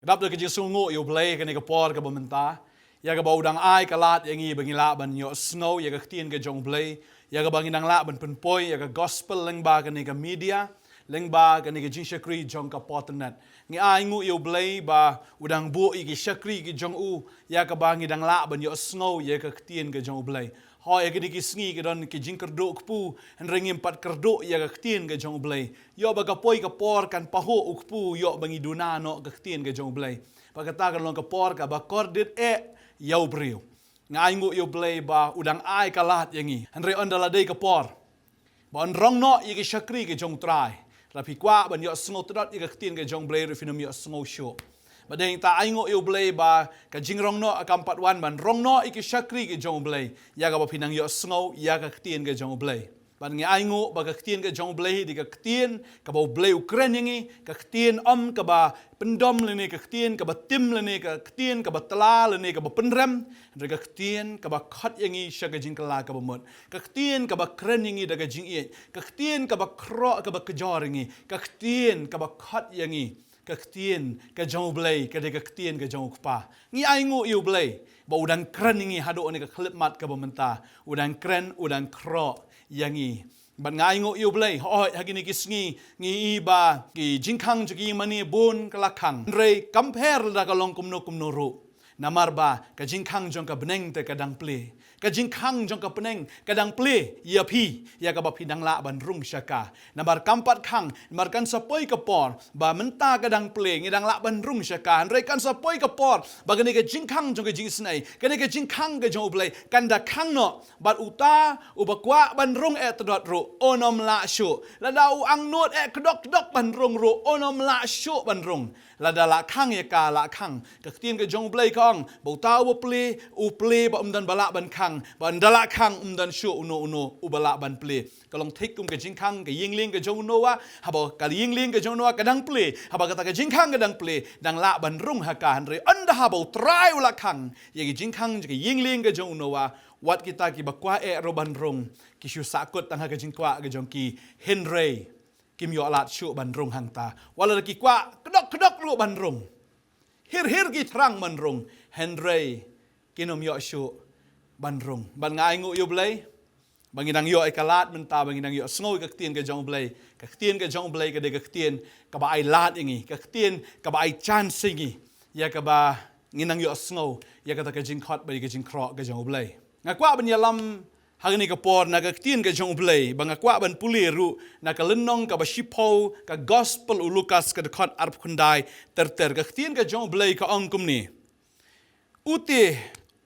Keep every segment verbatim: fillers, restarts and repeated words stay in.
Rap da ka jingsngewnguh ïa U Blei kane ka por kaba mynta, ïa kaba u dang ai ka lad ïa ngi ba ngi lah ban ïohsngew ïa ka ktien ka jong U Blei, ïa kaba ngi dang lah ban pynpoi ïa ka gospel lyngba kane ka media, lyngba kane ka jingshakri jong ka Potternet. Ngi ainguh ïa U Blei ba u dang buh ïa ki shakri ki jong u, ïa kaba ngi dang lah ban ïohsngew ïa ka ktien ka jong U Blei. Hooid, ïa kine ki sngi ki don ki jingkyrduh kpu, hynrei ngim pat kyrduh ïa ka ktien ka jong U Blei. Ïoh ba ka poi ka por kan pahuh u kpu, ïoh ba ngi duna noh ka ktien ka jong U Blei. Ba kata kan long ka por kaba kordit eh ïa u briew. Nga ainguh ïa U Blei ba u dang ai ka lad ïa ngi. Hynrei ynda la dei ka por ba yn rong noh ïa ki shakri ki jong U Trai, la phi kwah ban ïohsngew tdot ïa ka ktien ka jong U Blei ruh phin ym ïohsngew shuh. Ba dei ta ainguh ïa U Blei ba ka jingrong noh kam pat wan ban rong noh ïa ki shakri ki jong U Blei, ïa kaba phin nang ïohsngew ïa ka ktien ka jong U Blei. Ban ngi ainguh ba ka ktien ka jong U Blei dei ka ktien kaba U Blei u kren ïa ngi, ka ktien ym kaba pyndom lane ka ktien kaba tim lane ka ktien kaba tla lane kaba pynrem, hynrei ka ktien kaba khot ïa ngi sha ka jingkylla kaba mut, ka ktien kaba kren ïa ngi da ka jingïeit, ka ktien kaba khroh kaba kjor ïa ngi, ka ktien kaba khot ïa ngi, ka ktien ka jong U Blei, ka dei ka ktien ka jong U Kpa. Ngi ainguh ïa U Blei ba u dang kren ïa ngi haduh ne ka khyllipmat kaba mynta, u dang kren, u dang khroh ïa ngi. Bad nga ainguh ïa U Blei, hooid, ha kine ki sngi ngi i ba ki jingkhang jong ki ïingmane bun ka la khang. Hynrei kam pher lada ka long kumno kumno ruh, namar ba ka jingkhang jong ka bneng te ka dang plie. Ka jingkhang jong ka bneng ka dang plie ïa phi, ïa kaba phi dang lah ban rung sha ka. Namar kam pat khang, namar kan sa poi ka por ba mynta ka dang plie, ngi dang lah ban rung sha ka. Hynrei kan sa poi ka por ba kane ka jingkhang jong ka jingisynei, kane ka jingkhang ka jong U Blei kan da khang noh. Bad uta uba kwah ban rung eh tdot ruh un ym lah shuh. Lada u angnud eh kdok kdok ban rung ruh un ym lah shuh ban rung. Lada lah khang ïa ka lah khang. Ka ktien ka jong U Blei ka ong ba uta uba plie, u plie ba um don ba lah ban khang, ba ynda lah khang um don shuh uno uno uba lah ban plie. Ka long thik kum ka jingkhang ka ïing lieng ka jong u Noah, haba ka ïing lieng ka jong u Noah ka dang plie, haba kata ka jingkhang ka dang plie, dang lah ban rung ha ka. Hynrei ynda haba U Trai u la khang ïa ka jingkhang ka ïing lieng ka jong u Noah, wat kita kiba kwah eh ruh ban rung, ki shu sahkut tang ha ka jingkwah ka jong ki, hynrei kim ïoh lad shuh ban rung hangta. Wat la ki kwah kdok kdok ruh ban rung, hir hir ki thrang ban rung, hynrei kin ym ïoh shuh ban rung. Bad nga ainguh ïa U Blei ba ngi dang ïoh ïa ka lad mynta, ba ngi dang ïohsngew ïa ka ktien ka jong U Blei. Ka ktien ka jong U Blei ka dei ka ktien kaba ai lad ïa ngi, ka ktien kaba ai chance ïa ngi, ïa kaba ngin nang ïohsngew ïa kata ka jingkhot bad ïa ka jingkhroh ka jong U Blei. Nga kwah ban ïalam ha kane ka por na ka ktien ka jong U Blei, ba nga kwah ban pule ruh na ka lynnong kaba shiphew ka Gospel u Lukas, ka dkhot arphew khyndai ter ter. Ka ktien ka jong U Blei ka ong kumne: U te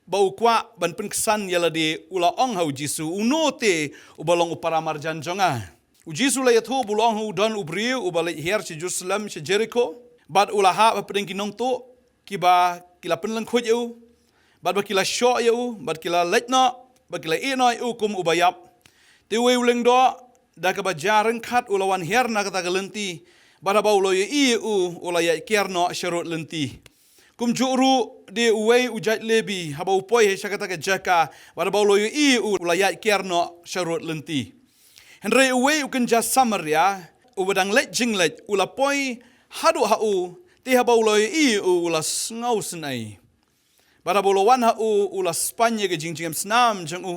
ba u kwah ban pynksan ïa lade u la ong ha U Jisu: Uno te uba long u paramarjan jong nga? U Jisu la ïathuh ba u la ong ha u: Don u briew uba leit hiar sha Jerusalem, sha Jerikho, bad u la hap hapdeng ki nongtuh kiba ki la pynlyngkhuid ïa u, bad ba ki la shoh ïa u, bad ki la leit noh, bad ki la ïeh noh ïa u kum uba ïap. Te uwei u lyngdoh da kaba jia ryngkat u la wan hiar na kata ka lynti, bad haba u la ïohi ïa u, u la ïaid kiar noh sharud lynti. Kumjuh ruh de uwei u jait Lebi, haba u poi sha kata ka jaka, bad haba u la ïohi ïa u, u la ïaid kiar noh sharud lynti. Hynrei uwei u kynja Samaria uba dang leit jingleit u la poi haduh ha u, te haba u la ïohi ïa u, u la sngewsynei. Bad haba u la wan ha u, u la spaiñ ïa ka jingjngem snam jong u.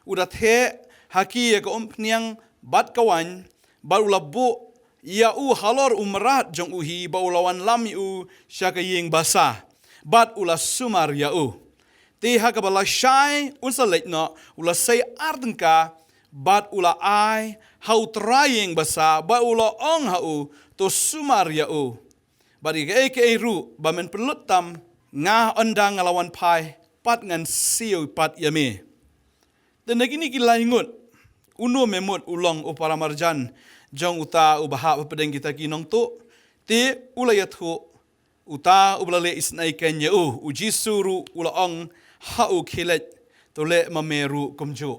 U da theh ha ki ïa ka umphniang bad ka waiñ, bad u la buh ïa u halor u mrad jong u hi, bad u la wanlam ïa u sha ka ïing basa, bad u la sumar ïa u. Te ha kaba lashai un sa leit noh, u la sei ar tyngka, bad u la ai ha u trai ïing basa, bad u la ong ha u: To sumar ïa u. Bad ïa kaei kaei ruh ba men pynlut tam, nga ynda nga la wan phai pat ngan siew pat ïa me. Te na kine ki lai ngut, uno me mut u long u paramarjan jong uta uba hap hapdeng kita ki nongtuh? Te u la ïathuh, uta uba la leh isynei keiñ ïa u. U Jisu ruh u la ong ha u: Khie leit, to leh ma me ruh kumjuh.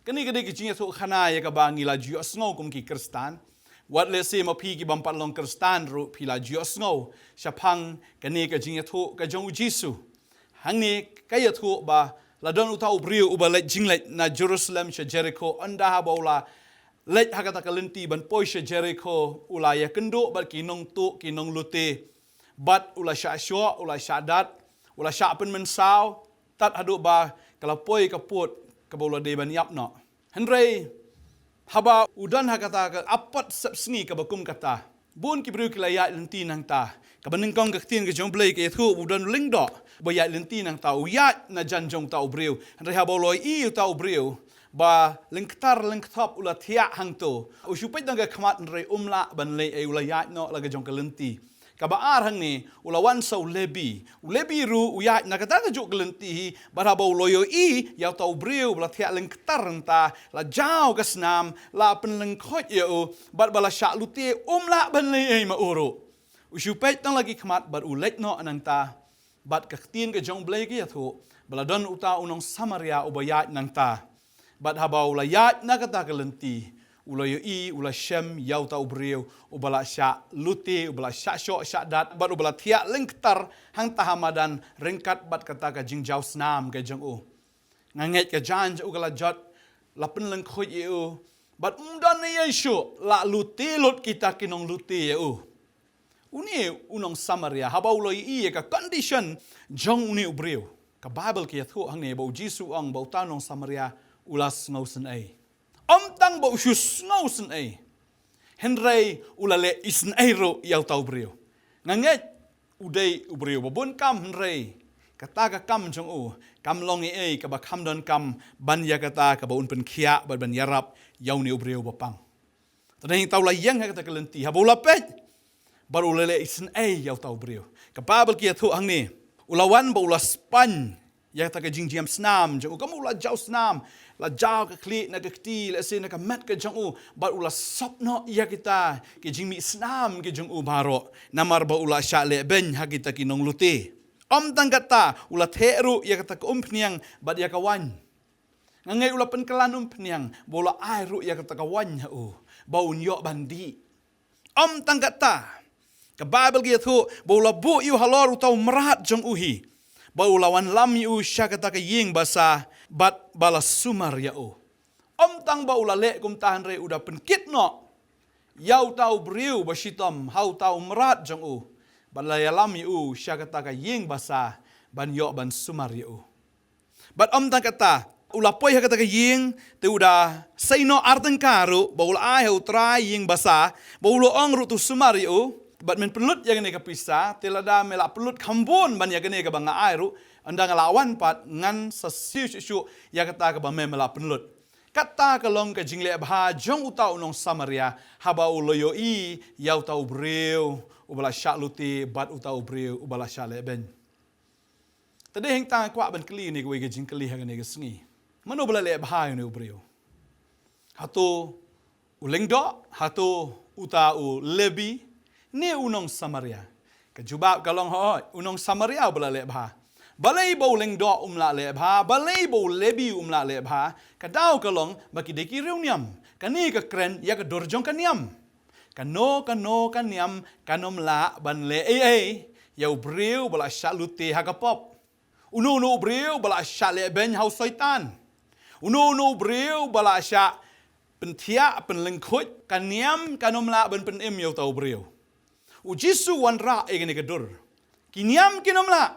Kane ka dei ka jingïathuh khana ïa kaba ngi la ju ïohsngew kum ki Khristan. Wat lehse ma phi ki bym pat long Khristan ruh phi la ju ïohsngew shaphang kane ka jingïathuh ka jong u Jisu. Hangne ka ïathuh ba la don uta u briew uba leit jingleit na Jerusalem sha Jerikho, ynda haba u la leit ha kata ka lynti ban poi sha Jerikho, u la ïakynduh bad ki nongtuh, ki nonglute. Bad u la shah shoh, u la shah dat, u la shah pynmynsaw, tad haduh ba ka la poi ka pud kaba u la dei ban ïap noh. Hynrei haba u don ha kata ka apot sepsngi kaba kum kata, bun ki briew ki la ïaid lynti nangta. Kaba nyngkong ka ktien ka jong U Blei ka ïathuh u don u lyngdoh ba ïaid lynti nangta, u ïaid na jan jong uta u briew. Hynrei haba u la ïohi uta u briew ba lyngktar lyngkthop u la thiah hangto, u shu peit tang ka khmat hynrei um lah ban leh ei, u la ïaid noh la ka jong ka lynti. Kaba ar hangne, u la wan sa u Lebi. U Lebi ruh u ïaid na kata kajuh ka lynti hi, bad haba u la ïohi ïa uta u briew ba la thiah lyngktar hangta, la jaw ka snam, la pynlyngkhuid ïa u, bad ba la shah lute, um lah ban leh ei ma u ruh. U shu peit tang la ki khmat bad u leit noh nangta. Bad ka ktien ka jong U Blei ka ïathuh ba la don uta u nong Samaria uba ïaid nangta. Bad haba u la ïaid na kata ka lynti, u la ïohi, u la shem ïa uta u briew uba la shah lute, uba la shah shoh shah dat, bad uba la thiah lyngktar hangta ha madan ryngkat bad kata ka jingjaw snam ka jong u. Nga ngeit ka jaiñ jong u ka la jot, la pynlyngkhuid ïa u, bad um don ei ei shuh, la lute lut kita ki nonglute ïa u. Une u nong Samaria, haba u la ïohi ïa ka condition jong une u briew, ka Baibl ka ïathuh hangne ba U Jisu u ong ba uta u nong Samaria u la sngewsynei. Ym tang ba u shu sngewsynei, hynrei u la leh isynei ruh ïa uta u briew. Nga ngeit u dei u briew ba bun kam, hynrei kata ka kam jong u kam long ei ei kaba kham donkam ban ïa kata kaba un pynkhiah bad ban ïarap ïa une u briew ba pang. Te dang hangta u la ïeng ha kata ka lynti, haba u la peit, bad u la leh isynei ïa uta u briew. Ka Baibl ka ïathuh hangne, u la wan bad u la spaiñ ïa kata ka jingjam snam jong u, kumba u la jaw snam, la jaw ka khlieh na ka kti, lehse na ka met ka jong u, bad u la sop noh ïa kita ki jingmih snam ki jong u baroh, namar ba u la shah lehbeiñ ha kita ki nonglute. Ym tang kata, u la theh ruh ïa kata ka umphniang bad ïa ka waiñ. Nga ngeit u la pynkylla umphniang, bad u la ai ruh ïa kata ka waiñ ha u, ba un ïoh ban dih. Ym tang kata, ka Baibl ka ïathuh ba u la buh ïa u halor uta u mrad jong u hi, bad u la wanlam ïa u sha kata ka ïing basa, bad ba la sumar ïa u. Ym tang ba u la leh kumta, hynrei u da pynkit noh ïa uta u briew ba shitom ha uta u mrad jong u, bad la ïalam ïa u sha kata ka ïing basa ban ïoh ban sumar ïa u. Bad ym tang kata, u la poi ha kata ka ïing, te u da sei noh ar tyngka ruh, bad u la ai ha u trai ïing basa, bad u la ong ruh, to sumar ïa u, bad men pynlut ïa kane ka pisa, te lada me la pynlut kham bun ban ïa kane kaba nga ai ruh, ynda nga la wan pat ngan sa siew shuh shuh ïa kata kaba me, me la pynlut. Kata ka long ka jingleh bha jong uta u nong Samaria, haba u la ïohi ïa uta u briew uba la shah lute bad uta u briew uba la shah lehbeiñ. Te dei hangta nga kwah ban kylli ïa kane kawei ka jingkylli ha kane ka sngi. Mano ba la leh bha ïa une u briew? Hato u lyngdoh, hato uta u Lebi, ne u nong Samaria? Ka jubab ka long, hooid, u nong Samaria uba la leh bha. Balei ba u lyngdoh um lah leh bha, balei ba u Lebi um lah leh bha? Ka daw ka long ba ki dei ki riewniam. Kane ka kren ïa ka dur jong ka niam. Kano kano ka niam kan ym lah ban leh ei ei ïa u briew ba la shah lute ha ka pop. Uno uno u briew ba la shah lehbeiñ ha u Soitan. Uno uno u briew ba la shah pynthiah pynlyngkhuid, ka niam kan ym lah ban pynim ïa uta u briew. U Jisu u wanrah ïa kane ka dur. Ki niam kin ym lah.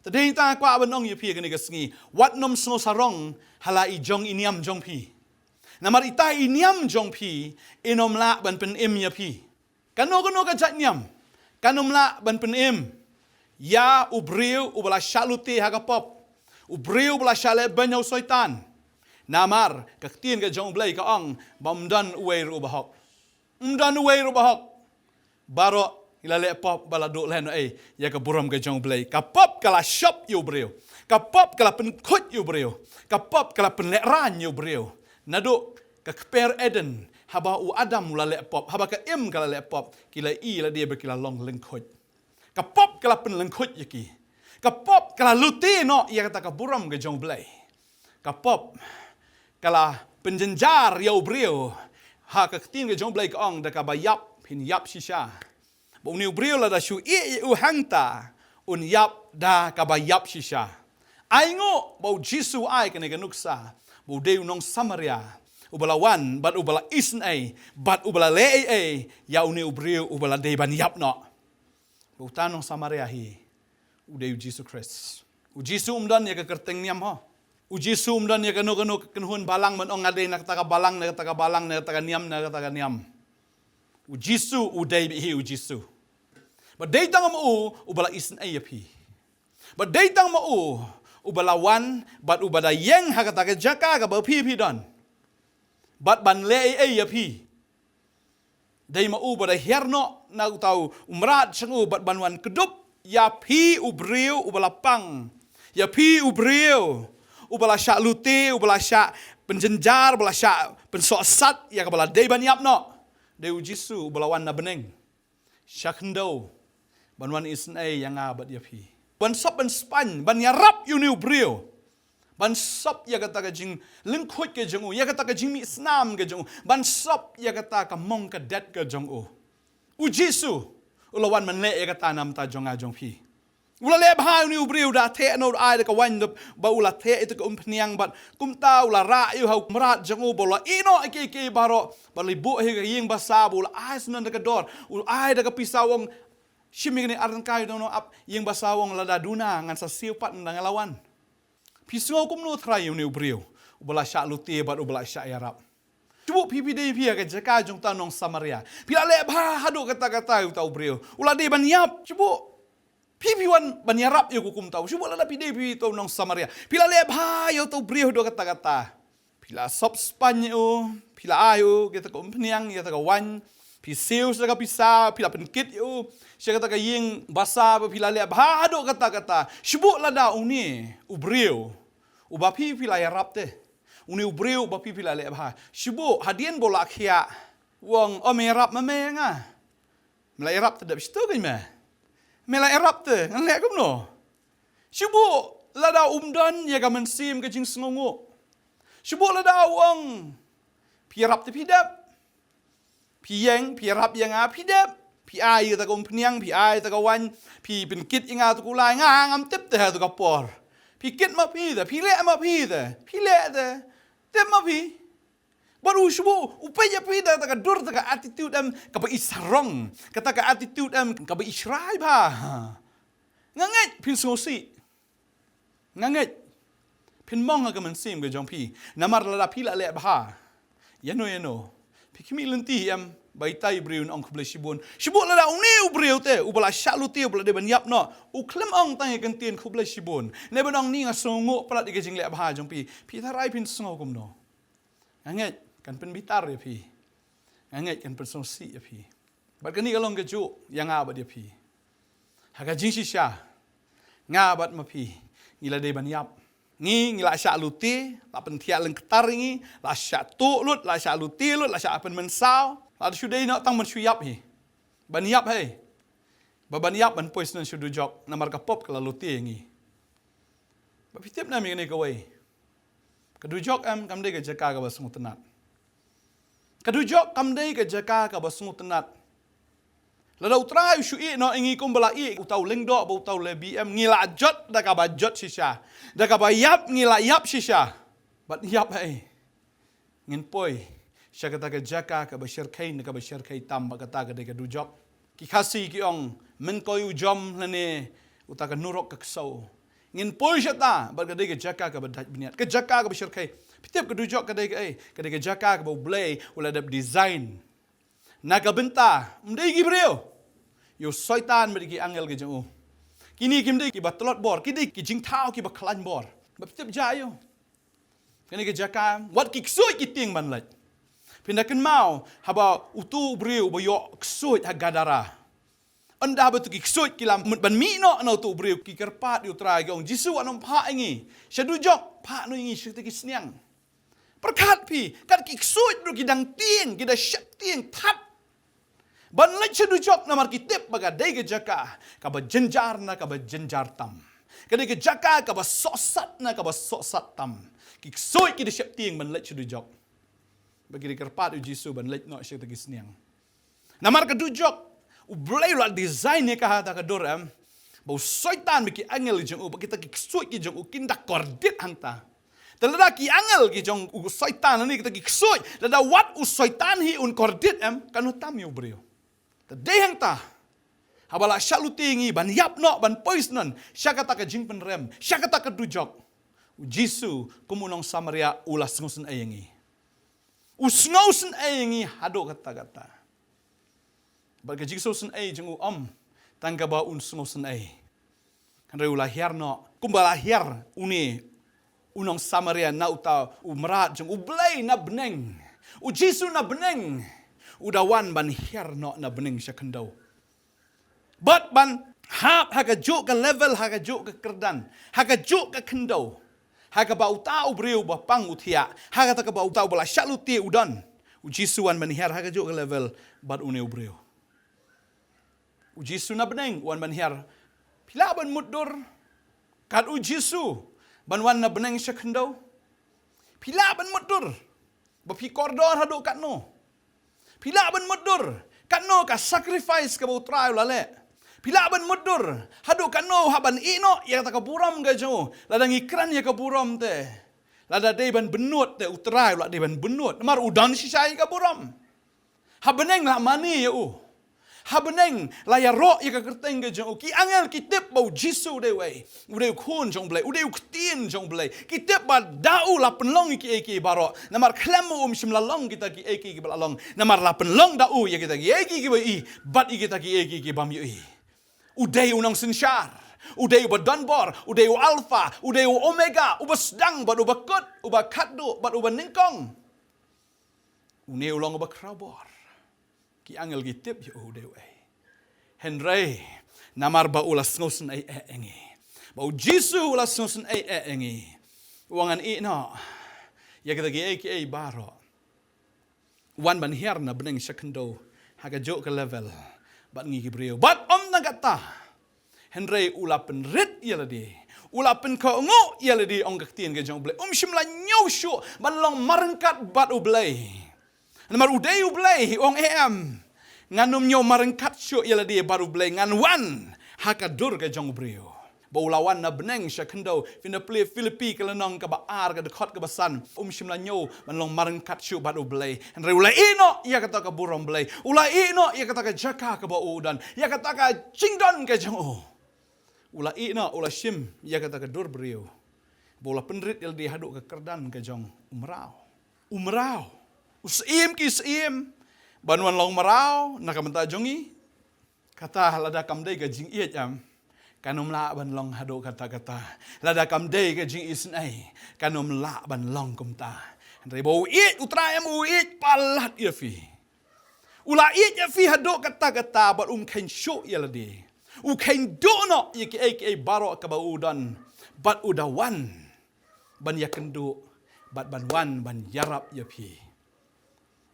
Te dei hangta nga kwah ban ong ïa phi ha kane ka sngi, wat nym sngewsarong ha la i jong i niam jong phi. Namar ita i niam jong phi in ym lah ban pynim ïa phi. Kano kano ka jait niam kan ym lah ban pynim ïa u briew uba la shah lute ha ka pop, u briew uba la shah lehbeiñ ha u Soitan. Namar ka ktien ka jong U Blei ka ong ba ym don uwei ruh uba hok. Ym don uwei ruh uba hok. Baroh ki la leh pop bad la duh lehnohei ïa ka burom ka jong U Blei. Ka pop ka la shop ïa u briew. Ka pop ka la pynkhuid ïa u briew. Ka pop ka la pynlehraiñ ïa u briew. Naduh ka kper Eden, haba u Adam u la leh pop, haba ka Im ka la leh pop, ki la ïohi lade ba ki la long lyngkhuid. Ka pop ka la pynlyngkhuid ïa ki. Ka pop ka la lute noh ïa kata ka burom ka jong U Blei. Ka pop ka la pynjynjar ïa u briew. Ha ka ktien ka jong U Blei ka ong, da kaba ïap phin ïap shisha. Ba une u briew lada shu ïeh ïa u hangta, un ïap da kaba ïap shisha. Ainguh ba u Jisu u ai kane ka nuksa ba u dei u nong Samaria uba la wan bad uba la isynei bad uba la leh ei ei ïa une u briew uba la dei ban ïap noh. Ba uta nong Samaria hi u dei u Jisu Khrist. U Jisu um don ïa ka kyrteng niam ho. U Jisu um don ïa kano kano ka kynhun balang ban ong nga dei na kata ka balang, na kata ka balang, na kata ka niam, na kata ka niam. U Jisu u dei beit hi u Jisu. Ba dei tang ma u uba la isynei ïa phi. Ba dei tang ma u uba la wan bad uba da ïeng ha kata ka jaka kaba phi phi don. Bad ban leh ei ei ïa phi. Dei ma u ba da hiar noh na uta u mrad jong u bad ban wan kdup ïa phi u briew uba la pang. Ïa phi u briew uba la shah lute, uba la shah pynjynjar, uba la shah pynsohsat ïa kaba la dei ban ïap noh. Dei u Jisu uba la wan na bneng sha khyndew ban wan isynei ïa nga bad ïa phi. Ban sop ban spaiñ, ban ïarap ïa une u briew. Ban sop ïa kata ka jinglyngkhuid ka jong u, ïa kata ka jingmih snam ka jong u. Ban sop ïa kata ka mong ka det ka jong u. U Jisu u la wan ban leh ïa kata na bynta jong nga jong phi. U la leh bha ïa une u briew, da theh noh, u la ai da ka waiñ, da ba u la theh ïa uta ka umphniang bad kumta u la rah ïa u ha u mrad jong u, ba u la ïeh noh ïa kiei kiei baroh, ba u la buh ha ka ïing basa, ba u la ai syndon da ka dor, u la ai da ka pisa, u ong, shim ïa kane ar tyngka, u ong, ap ïing basa, u ong lada duna ngan sa siew pat ynda nga la wan. Phi sngew kumno tharai ïa une u briew uba la shah lute bad uba la shah ïarap? Shu buh phi, phi dei phi ha ka jaka jong uta u nong Samaria. Phi la leh bha haduh katta katta ïa uta u briew. U la dei ban ïap. Shu buh phi, phi wan ban ïarap ïa u kumta. Shu buh lada phi dei phi uta u nong Samaria. Phi la leh bha ïa uta u briew haduh katta katta. Phi la sop spaiñ ïa u, phi la ai ïa u kata ka umphniang, ïa kata ka waiñ. Phi siew sa ka pisa, phi la pynkit ïa u sha kata ka ïing basa, ba phi la leh bha haduh katta katta. Shu buh lada une u briew uba phi, phi la ïarap te, une u briew uba phi, phi la leh bha, shu buh hadien ba u la khiah, u ong, o, me ïarap ma me ïa nga? Me la ïarap te, dep shitom kein me. Me la ïarap te, ngan leh kumno? Shu buh lada um don ïa ka mynsiem ka jingsngewnguh. Shu buh lada u ong, phi ïarap te phi dep. Phi ïeng, phi ïarap ïa nga, phi dep. Phi ai ïa kata ka umphniang, phi ai ïa kata ka waiñ, phi pynkit ïa nga ha kata ka lai, nga ngam tip te ha kata ka por. Phi kit ma phi te, phi leh ma phi te, phi leh te. Tip ma phi. Bad u shu buh u peit ïa phi da kata ka dur, kata ka attitude em kaba i sarong, kata ka attitude em kaba i shrai bha. Nga ngeit phin sngewsih. Nga ngeit phin mong ha ka mynsiem ka jong phi. Namar lada phi la leh bha ïano ïano, phi khmih lynti em ba itai u briew un ong khublei shibun? Shu buh lada une u briew te uba la shah lute, uba la dei ban ïap noh, u khlem ong tang ïa ka ktien khublei shibun, ne ban ong ni, nga sngewnguh palat ïa ka jingleh bha jong phi, phi tharai phin sngew kumno? Nga ngeit kan pynbitar ïa phi. Nga ngeit kan pynsngewsih ïa phi. Bad kane ka long kajuh ïa nga bad ïa phi. Ha ka jingshisha, nga bad ma phi ngi la dei ban ïap. Ngi, ngi la shah lute, la pynthiah lyngktar ïa ngi, la shah tuh lut, la shah lute lut, la shah pynmynsaw. La shu dei noh tang ban shu ïap hi. Ban ïap hi. Ba ban ïap ban poi sha dujok namar ka pop ka la lute ïa ngi. Ba phi tip ne em ïa kane kawei? Ka dujok em kam dei ka jaka kaba sngewtynnat. Ka dujok kam dei ka jaka kaba sngewtynnat. Lada U Trai u shu ïeh noh ïa ngi kumba la ïeh uta u lyngdoh bad uta u lebi em, ngi la jot da kaba jot shisha. Da kaba ïap ngi la ïap shisha. Bad ïap hi. Ngin poi sha kata ka jaka kaba shyrkhei ne kaba shyrkhei tam, bad kata ka dei ka dujok. Ki Khasi ki ong, mynkoi u jom lane uta ka nurok ka ksew. Ngin poi shata bad ka dei ka jaka kaba dait bniat, ka jaka kaba shyrkhei. Phi tip ka dujok ka dei kaei? Ka dei ka jaka kaba U Blei u la dep design na ka bynta, ym dei ki briew, ïa u Soitan bad ki angel ki jong u. Kine kim dei kiba tlot bor, ki dei ki jingthaw kiba khlaiñ bor. Ba phi tip jia ïa u. Kane ka jaka, wat ki ksuid ki tieng ban leit. Phin da kynmaw haba utu u briew uba ïoh ksuid ha Gadara. Ynda haba utu ki ksuid ki la mut ban mih noh na utu u briew, ki kyrpad ïa U Trai, ki ong, Jisu, wat nym phah ïa ngi sha dujok, phah noh ïa ngi sha kita ki sniang. Pyrkhat phi, kat ki ksuid ruh ki dang tieng, ki da sheptieng that ban leit sha dujok, namar ki tip ba ka dei ka jaka kaba jynjar na kaba jynjar tam. Ka dei ka jaka kaba sohsat na kaba sohsat tam. Ki ksuid ki da sheptieng ban leit sha dujok. Ba ki da kyrpad ïa u Jisu ban leit noh sha kita ki sniang. Namar ka dujok, U Blei u la design ïa ka ha kata ka dur em, ba u Soitan bad ki angel ki jong u, ba kita ki ksuid ki jong u, kin da kordit hangta. Te lada ki angel ki jong u Soitan lane kita ki ksuid, lada wat u Soitan hi un kordit em, katno tam ïa u briew. Te dei hangta Haba la shah lute ïa ngi ban ïap noh, ban poi syndon sha kata ka jingpynrem, sha kata ka dujok, u Jisu kum u nong Samaria u la sngewsynei ïa ngi. U sngewsynei ïa ngi haduh katta katta. Bad ka jingsngewsynei jong u ym tang kaba un sngewsynei, hynrei u la hiar noh kumba la hiar une u nong Samaria na uta u mrad jong U Blei na bneng. U Jisu na bneng u da wan ban hiar noh na bneng sha khyndew, bad ban hap ha kajuh ka level, ha kajuh ka kyrdan, ha kajuh ka khyndew, ha kaba uta u briew ba pang u thiah, ha kata kaba uta uba la shah lute u don. U Jisu wan ban hiar ha kajuh ka level bad une u briew. U Jisu na bneng u wan ban hiar. Phi lah ban mutdur kat u Jisu ban wan na bneng sha khyndew? Phi lah ban mutdur ba phi kordor haduh katno? Phi lah ban mutdur katno ka sacrifice kaba U Trai u la leh? Phi lah ban mutdur haduh katno hap ban ïeh noh ïa kata ka burom ka jong u? Lada ngi kren ïa ka burom te, lada dei ban bynnud te, U Trai u la dei ban bynnud namar u don shisha ïa ka burom. Ha bneng la mane ïa u. Ha bneng la ïaroh ïa ka kyrteng ka jong u. Ki angel ki tip ba u Jisu u dei uei. U dei u Khun jong U Blei, u dei u Ktien jong U Blei. Ki tip ba da u la pynlong ïa kiei kiei baroh. Namar khlem u um shym la long kita kiei kiei kiba la long. Namar la pynlong da u ïa kita kiei kiei kiba ïohi bad ïa kita kiei kiei kibym ïohi. U dei u nongsynshar. U dei uba donbor, u dei u Alpha, u dei u Omega, uba sdang bad uba kut, uba khatduh bad uba nyngkong. Une u long uba khrawbor. Ki angel ki tip ïa u dei uei. Hynrei namar ba u la sngewsynei eh ïa ngi, ba u Jisu u la sngewsynei eh ïa ngi, u ong ngan ïeh noh ïa kita kiei kiei baroh. Wan ban hiar na bneng sha khyndew ha kajuh ka level bad ngi ki briew. Bad ym tang katta, hynrei u la pynrit ïa lade, u la pynkohnguh ïa lade, ong ka ktien ka jong U Blei. Um shym la ñiew shuh ban long marryngkat bad U Blei. Namar u dei U Blei, u ong, em, ngan ym ñiew marryngkat shuh ïa lade bad U Blei, ngan wan ha ka dur ka jong u briew. Ba u la wan na bneng sha khyndew, phin da plie Philippi ka lynnong kaba ar, ka dkhot kaba san. Um shym la ñiew ban long marryngkat shuh bad U Blei, hynrei u la ïeh noh ïa kata ka burom Blei, u la ïeh noh ïa kata ka jaka kaba u don, ïa kata ka jingdon ka jong u. U la ïeh noh, u la shim ïa kata ka dur briew. Ba u la pynrit ïa lade haduh ka kyrdan ka jong u mraw. U mraw u syiem ki syiem ban wan long mraw na ka bynta jong ngi. Kata lada kam dei ka jingïeit, em, kan ym lah ban long haduh katta katta. Lada kam dei ka jingisynei, kan ym lah ban long kumta. Hynrei ba u ïeit, U Trai, em, u ïeit palat ïa phi. U la ïeit ïa phi haduh katta katta bad um kheiñ shuh ïa lade. U kheiñ duh noh ïa kiei kiei baroh kaba u don bad u da wan ban ïakynduh bad ban wan ban ïarap ïa phi.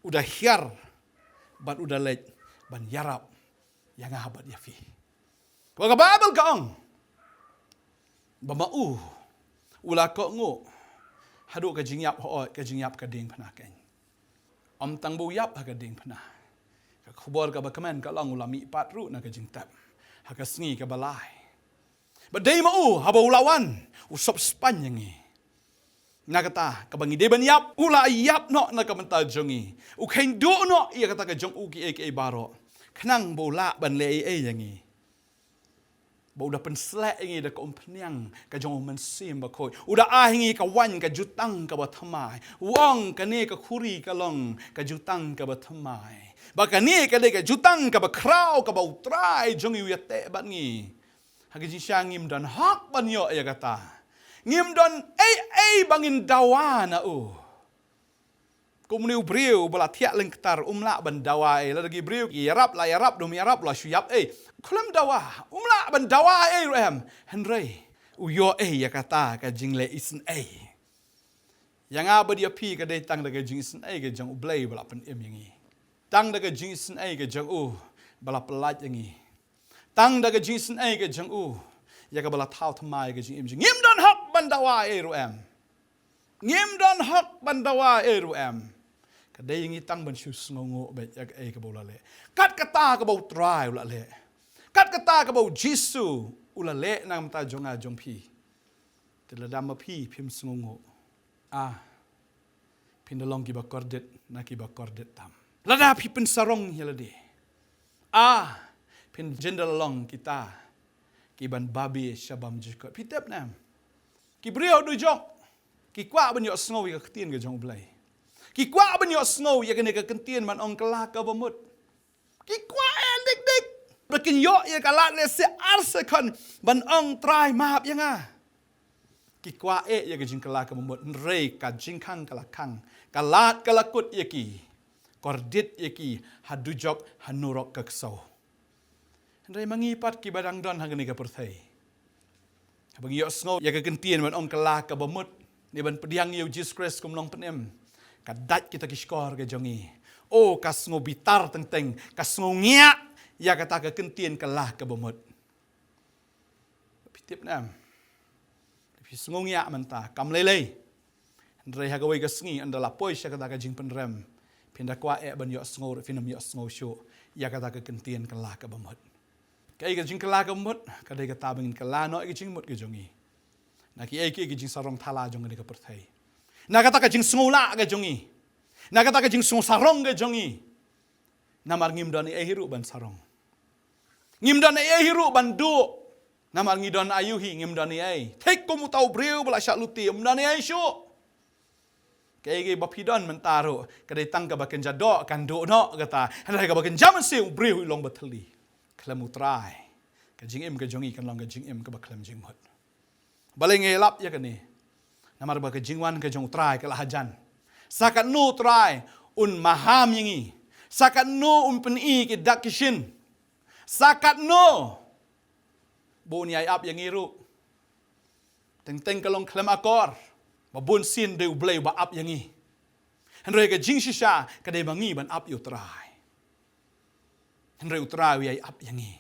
U da hiar bad u da leit ban ïarap ïa nga bad ïa phi. Ka Baibl ka ong ba ma u u la kohnguh haduh ka jingïap, hooid, ka jingïap ka diengphna keiñ. Ym tang ba u ïap ha ka diengphna, ka khubor kaba kmen ka long u la mihpat ruh na ka jingtep ha ka sngi kaba lai. Ba dei ma u, haba u la wan, u sop spaiñ ïa ngi. Na kata kaba ngi dei ban ïap, u la ïap noh na ka bynta jong ngi. U kheiñ duh noh ïa kata ka jong u kiei kiei baroh, khnang ba u lah ban leh ei ei ïa ngi. Ba u da pynsleh ïa ngi da ka umphniang ka jong u Mynsiem Bakhuid. U da ai ïa ngi ka waiñ ka jutang kaba thymmai. U ong, kane ka khuri ka long ka jutang kaba thymmai, ba kane ka dei ka jutang kaba khraw kaba U Trai jong ngi u ïateh bad ngi. Ha ka jingshisha ngim don hok ban ïoh ïa kata. Ngim don ei ei ba ngin dawa na u. Kum une u briew ba la thiah lyngktar, um lah ban dawa ei. Lada ki briew ki ïarap, la ïarap, dum ïarap, la shu ïap ei, khlem dawa, um lah ban dawa ei ruh em. Hynrei u ïoh ei ïa kata ka jingleh isynei. Ïa nga bad ïa phi ka dei tang da ka jingisynei ka jong U Blei ba la pynim ïa ngi. Tang da ka jingisynei ka jong u ba la pyllait ïa ngi. Tang da ka jingisynei ka jong u ïa kaba la thaw thymmai ka jingim jong ngi. Ngim don hok ban dawa ei ruh em. Ngim don hok ban dawa ei ruh em. Ka dei ïa ngi tang ban shu sngewnguh beit ïa kaei kaba u la leh. Kat kata kaba U Trai u la leh, kat kata kaba u Jisu u la leh na ka bynta jong nga jong phi. Te lada ma phi phim sngewnguh, ah, phin da long kiba kordit na kiba kordit tam. Lada phi pynsarong ïa lade, ah, Phin jin da long kita ki ban babe sha bam jukut. Phi tip ne em? Ki briew dujok ki kwah ban ïohsngew ïa ka ktien ka jong U Blei. Ki kwah ban ïohsngew ïa kane ka ktien ban ong ka la ka bamut. Ki kwah eh dik dik. Ba kin ïoh ïa ka lad lehse ar second ban ong Trai map ïa nga. Ki kwah eh ïa ka jingkylla ka bamut, hynrei ka jingkhang ka la khang, ka lad ka la kut ïa ki, kordit ïa ki ha dujok ha nurok ka ksew. Hynrei ma ngi pat kiba dang don ha kane ka pyrthei, haba ngi ïohsngew ïa ka ktien ban ong ka la ka bamut, ne ban pdiang ïa U Jisu Khrist kum u nongpynim, ka dait kita ki shkor ka jong ngi. O, ka sngew bitar teng teng, ka sngew ngiah ïa kata ka ktien ka la ka bamut. Phi tip ne em? Phi sngew ngiah mynta, kam lei lei. Hynrei ha kawei ka sngi ynda la poi sha kata ka jingpynrem, phin da kwah eh ban ïohsngew, phin ym ïohsngew shuh ïa kata ka ktien ka la ka bamut. Kaei ka jingkylla ka bamut? Ka dei kata ba ngin kylla noh ïa ka jingmut ka jong ngi na kiei kiei ki jingsarong thala jong kane ka pyrthei, na kata ka jingsngewlah ka jong ngi, na kata ka jingsngewsarong ka jong ngi. Namar ngim don ei ei hi ruh ban sarong. Ngim don ei ei hi ruh ban duh. Namar ngi don aïu hi, ngim don ei ei. Thik kum uta u briew ba la shah lute, um don ei ei shuh. Kaei kaei ba phi don mynta ruh, ka dei tang kaba kynja doh kan duh noh kata. Hynrei kaba kynja mynsiem, u briew u long ba thylli. Khlem U Trai, ka jingim ka jong ngi kan long ka jingim kaba khlem jingmut. Balei nga ïalap ïa kane? Namar ba ka jingwan ka jong U Trai ka la hajan. Sa katno U Trai un maham ïa ngi, sa katno un pyni ki dak ki shin, sa katno ba un ïai ap ïa ngi ruh, teng teng ka long khlem akor. Ba bun sien dei U Blei uba ap ïa ngi. Hynrei ka jingshisha ka dei ba ngi ban ap ïa U Trai. Hynrei U Trai u ïai ap ïa ngi.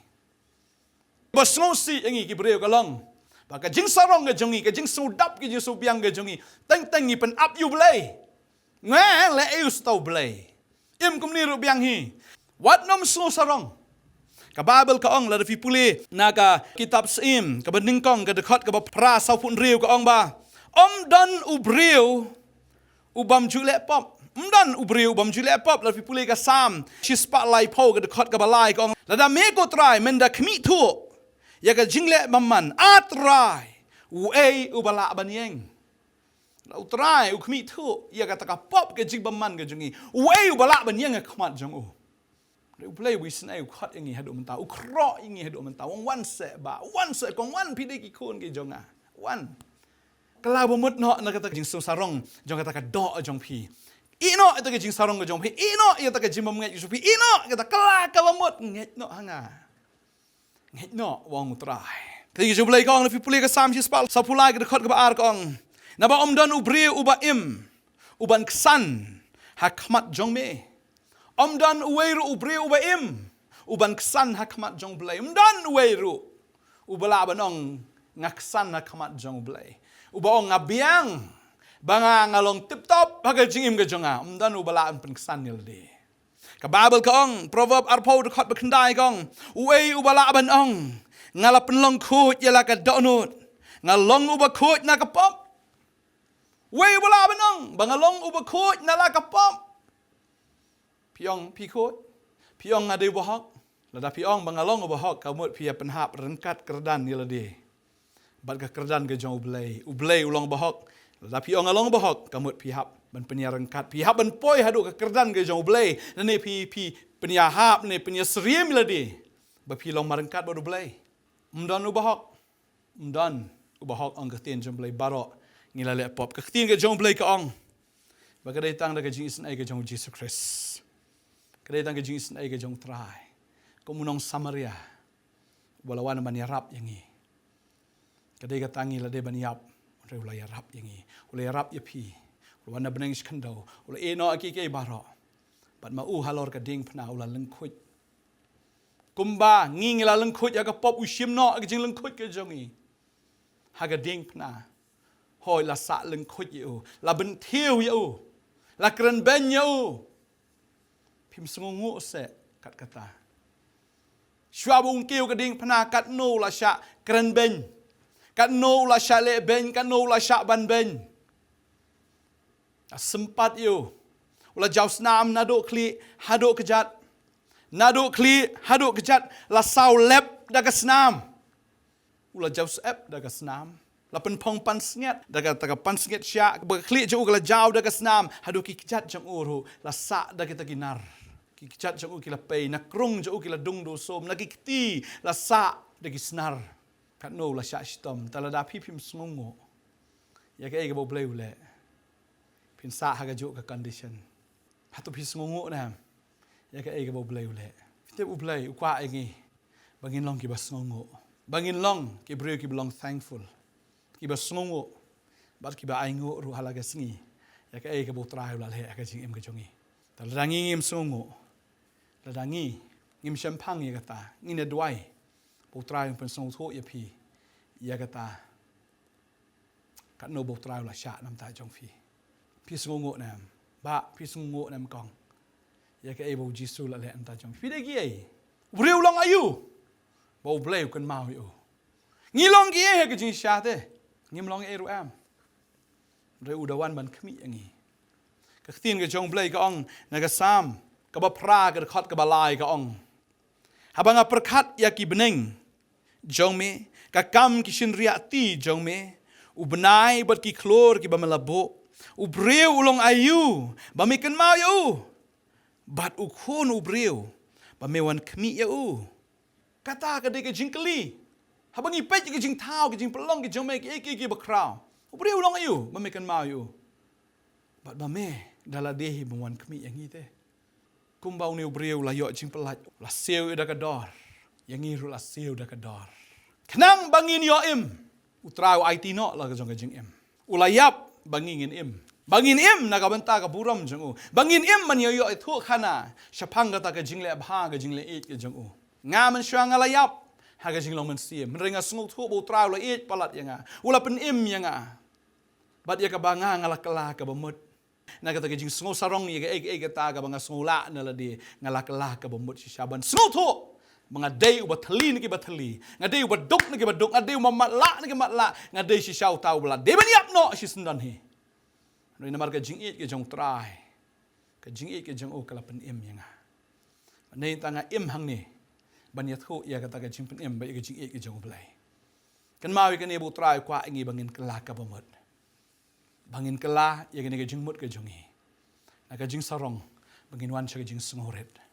Ba sngewsih ïa ngi ki briew ka long ba ka jingsarong ka jong ngi, ka jingsngewdap, ka jingsngewbiang ka jong ngi, teng teng ngi pynap ïa U Blei. Nga leh ïa u sta U Blei. Im kumne ruh biang hi. Wat nym sngewsarong. Ka Baibl ka ong, lada phi pule na ka kitab Syiem kaba nyngkong, ka dkhot kaba phra, sawphew hynriew, ka ong ba ym don u briew u bym ju leh pop. Ym don u briew u bym ju leh pop. Lada phi pule ka Salm shispah laiphew, ka dkhot kaba lai, ka ong, lada me ko Trai men da khmih thuh ïa ka jingleh bymman, A Trai, uei uba lah ban ïeng? Lada U Trai u khmih thuh ïa kata ka pop, ka jingbymman ka jong ngi, uei uba lah ban ïeng ha khmat jong u? Hynrei U Blei u isynei, u khot ïa ngi haduh mynta, u khroh ïa ngi haduh mynta, u ong, wan seh bah, wan seh kong, wan phi dei ki khun ki jong nga. Wan. Kylla bamut noh na kata ka jingsngewsarong jong kata ka doh jong phi. Ïeh noh ïa kata ka jingsarong ka jong phi. Ïeh noh ïa kata ka jingbymngeit ka jong phi. Ïeh noh ïa kata, kylla kaba mut, ngeit noh ha nga. Ngeit noh, u ong U Trai. Te ka jong U Blei ka ong, lada phi pule ka Salm shispah sawphew lai, ka dkhot kaba ar, ka ong, naba ym don u briew uba im u ban ksan ha khmat jong me. Ym don uwei ruh u briew uba im u ban ksan ha khmat jong U Blei. Ym don uwei ruh uba lah ban ong, nga ksan ha khmat jong U Blei, uba ong, nga biang ba nga, nga long tip top ha ka jingim ka jong nga. Ym don uba lah ban pynksan ïa lade. Ka Baibl ka ong, Proverb arphew, dkhot ba khyndai, ka ong, uei uba lah ban ong, nga la pynlong khuid ïa la ka dohnud, nga long uba khuid na ka pop? Uei uba lah ban ong ba nga long uba khuid na la ka pop? Phi ong phi khuid? Phi ong nga dei uba hok? Lada phi ong ba nga long uba hok, ka mut phi ïa pynhap ryngkat kyrdan ïa lade bad ka kyrdan ka jong U Blei. U Blei u long uba hok. Lada phi ong nga long uba hok, ka mut phi hap ban pynïaryngkat, phi hap ban poi haduh ka kyrdan ka jong U Blei. Lane phi, phi pynïahap ne pynïasyriem ïa lade ba phi long marryngkat bad U Blei. Ym don uba hok. Ym don uba hok, ong ka ktien jong U Blei, baroh ngi la leh pop. Ka ktien ka jong U Blei ka ong ba ka dei tang da ka jingisynei ka jong U Jisu Khrist. Ka dei tang ka jingisynei ka jong U Trai. Kum u nong Samaria uba la wan ban ïarap ïa ngi. Ka dei kata, ngi la dei ban ïap, hynrei u la ïarap ïa ngi. U la ïarap ïa phi. U la wan na bneng shi khyndew. U la ïeh noh ïa kiei kiei baroh. Bad ma u halor ka diengphna u la lyngkhuid. Kumba ngi, ngi la lyngkhuid ha ka pop, u shim noh ka jinglyngkhuid ka jong ngi ha ka diengphna. Hooid, la sah lyngkhuid ïa u, la bynthiew ïa u, la kren beiñ ïa u. Phim sngewnguh seh kat kata? Shuwa ba un kiew ka diengphna, katno u la shah kren beiñ, katno u la shah leh beiñ, katno u la shah ban beiñ. La sympat ïa u. U la jaw snam naduh khlieh haduh kjat. Naduh khlieh haduh kjat la saw lep da ka snam. U la jaw syep da ka snam. La pynphong pansngiat da kata ka pansngiat shiah, ba ka khlieh jong u ka la jaw da ka snam. Haduh ki kjat jong u ruh la sah da kita ki nar. Ki kjat jong u ki la pei, na krung jong u ki la dung dusum, na ki kti la sah da ki snar. Katno u la shah shitom, te lada phi phim sngewnguh ïa kaei kaba U Blei u leh, phin sah ha kajuh ka condition. Hato phi sngewnguh ne em ïa kaei kaba U Blei u leh? Phi tip U Blei u kwah ïa ngi ba ngin long kiba sngewnguh, ba ngin long ki briew kiba long thankful, kiba sngewnguh, bad kiba ainguh ruh ha la ka sngi ïa kaei kaba U Trai u la leh ha ka jingim ka jong ngi. Te lada ngi ngim sngewnguh, lada ngi ngim shemphang ïa kata, ngin ïa duwai ba U Trai un pynsngewthuh ïa phi ïa kata. Katno ba U Trai u la shah na ka bynta jong phi? Phi sngewnguh ne em bah? Phi sngewnguh ne em kong ïa kaei ba U Jisu u la leh na ka bynta jong phi? Phi dei kiei? U briew u long aïu ba U Blei u kynmaw ïa u? Ngi long kiei ha ka jingshisha te? Ngim long ei ruh em. Hynrei u da wan ban khmih ïa ngi. Ka ktien ka jong U Blei ka ong na ka Salm kaba phra, ka dkhot kaba lai, ka ong: Haba nga pyrkhat ïa ki bneng jong me, ka kam ki shynriahti jong me, u bnai bad ki khlur kiba me la buh, u briew u long aïu ba me kynmaw ïa u, bad u khun u briew ba me wan khmih ïa u? Kata ka dei ka jingkylli. Haba ngi peit ïa ka jingthaw, ka jingpynlong ka jong me, kiei kiei kiba khraw, u briew u long aïu ba me kynmaw ïa u? Bad ba me da lade hi bym wan khmih ïa ngi te? Kumba une u briew u la ïoh jingpyllait, u la siew ïa da ka dor, ïa ngi ruh la siew da ka dor. Khnang ba ngin ïoh im, U Trai u aiti noh la ka jong ka jingim. U la ïap ba ngi ngin im, ba ngin im na ka bynta ka burom jong u, ba ngin im ban ïoh ïoh ïathuh khana shaphang kata ka jingleh bha, ka jingleh ïeit ka jong u. Nga mynshuwa nga la ïap ha ka jinglong mynsiem, hynrei nga sngewthuh ba U Trai u la ïeit palat ïa nga, u la pynim ïa nga. Bad ïa kaba nga, nga la kylla kaba mut. Na kata ka jingsngew sarong ïa kaei kaei kata kaba nga sngew lah na lade, nga la kylla kaba mut shisha ban sngewthuh ba nga dei uba thylli na kiba thylli, nga dei uba duk na kiba duk, nga dei uba matlah na kiba matlah, nga dei shisha uta uba la dei ban ïap noh shisyndon hi. Hynrei namar ka jingïeit ka jong U Trai, ka jingïeit ka jong u ka la pynim ïa nga. Bad nangta nga im hangne ban ïathuh ïa kata ka jingpynim bad ïa ka jingïeit ka jong U Blei. Kynmaw ïa kane, ba U Trai u kwah ïa ngi ba ngin kylla kaba mut, ba ngin kylla ïa kane ka jingmut ka jong ngi na ka jingsarong, ba ngin wan sha ka jingsngewrit.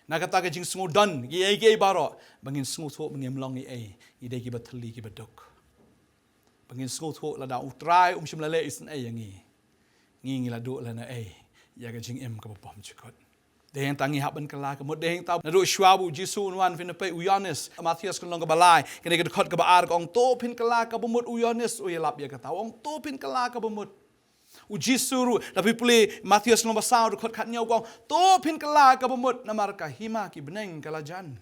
Na kata ka jingsngewdon kiei kiei baroh, ba ngin sngewthuh ba ngim long ei ei, ngi dei kiba thylli kiba duk. Ba ngin sngewthuh lada U Trai um shym la leh isynei ïa ngi, ngi ngi la duh lane ei ïa ka jingim kaba bymjukut. Dei hangta ngi hap ban kylla ka mut, dei hangta naduh shuwa ba U Jisu un wan. Phin peit u Ïoannis, Mathaios ka lynnong kaba lai, kane ka dkhot kaba ar, ka ong: To phin kylla kaba mut. U Ïoannis u ïalap ïa kata, u ong: To phin kylla kaba mut. U Jisu ruh, lada phi pule Mathaios lynnong ba saw dkhot khathynñiew, ka ong: To phin kylla kaba mut, namar ka hima ki bneng ka la jan.